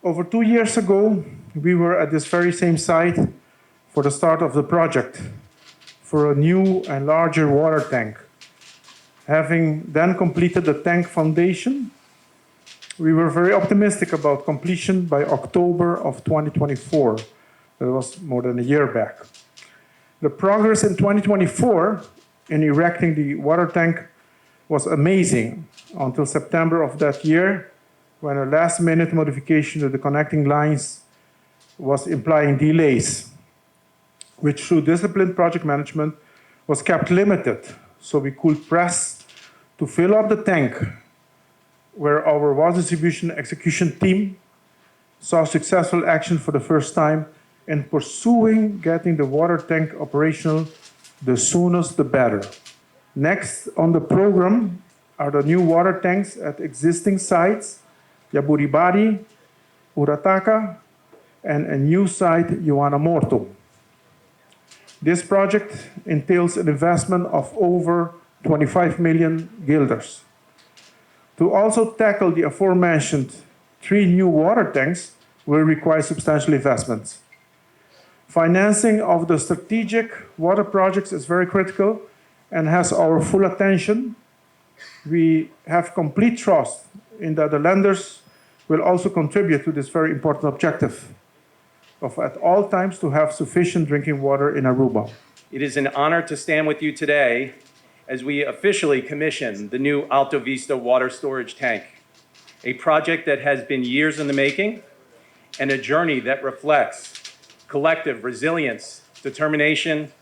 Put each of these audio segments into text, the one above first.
Over 2 years ago, we were at this very same site for the start of the project for a new and larger water tank. Having then completed the tank foundation, we were very optimistic about completion by October of 2024. That was more than a year back. The progress in 2024 in erecting the water tank was amazing until September of that year, when a last minute modification to the connecting lines was implying delays, which through disciplined project management was kept limited so we could press to fill up the tank, where our water distribution execution team saw successful action for the first time in pursuing getting the water tank operational, the soonest the better. Next on the program are the new water tanks at existing sites, Jaburibari, Urataka, and a new site, Juana Morto. This project entails an investment of over 25 million guilders. To also tackle the aforementioned three new water tanks will require substantial investments. Financing of the strategic water projects is very critical and has our full attention. We have complete trust in that the lenders will also contribute to this very important objective of at all times to have sufficient drinking water in Aruba. It is an honor to stand with you today as we officially commission the new Alto Vista water storage tank, a project that has been years in the making and a journey that reflects collective resilience, determination,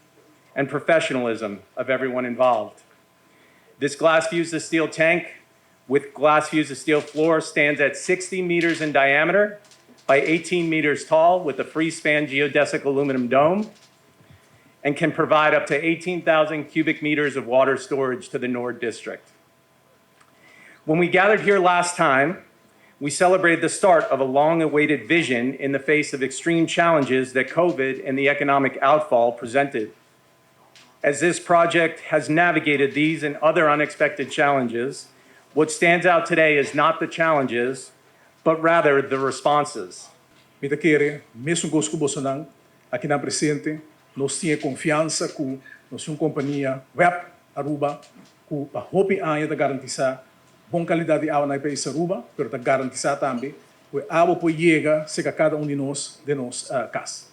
and professionalism of everyone involved. This glass fused steel tank with glass fused steel floor stands at 60 meters in diameter by 18 meters tall with a free span geodesic aluminum dome and can provide up to 18,000 cubic meters of water storage to the Noord district. When we gathered here last time, we celebrated the start of a long awaited vision in the face of extreme challenges that COVID and the economic outfall presented. As this project has navigated these and other unexpected challenges, what stands out today is not the challenges, but rather the responses. Mi ta kere, mesun cos cu bosonan, aki na presente, nos tin confiansa cu nos un compania WEB Aruba, cu pa hopi aña ta garantisa bon calidad di awa na pais Aruba, pero ta garantisa tambe cu awa por yega serca cada un di nos den nos cas.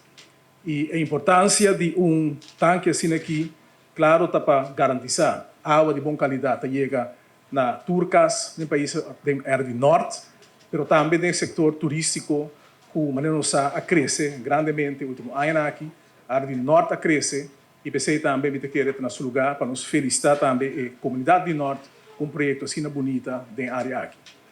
Y e importancia di un tanke asina aki, claro, ta pa garantisa awa di bon calidad ta yega na tur cas den pais den area di Noord, pero tambe den sector turistico, cu manera nos a crece grandemente ultimo aña aki, area di Noord a crece y p'esey tambe mi kier na su lugar pa nos felicita tambe e comunidad di Noord cu un proyecto asina bunita den area aki.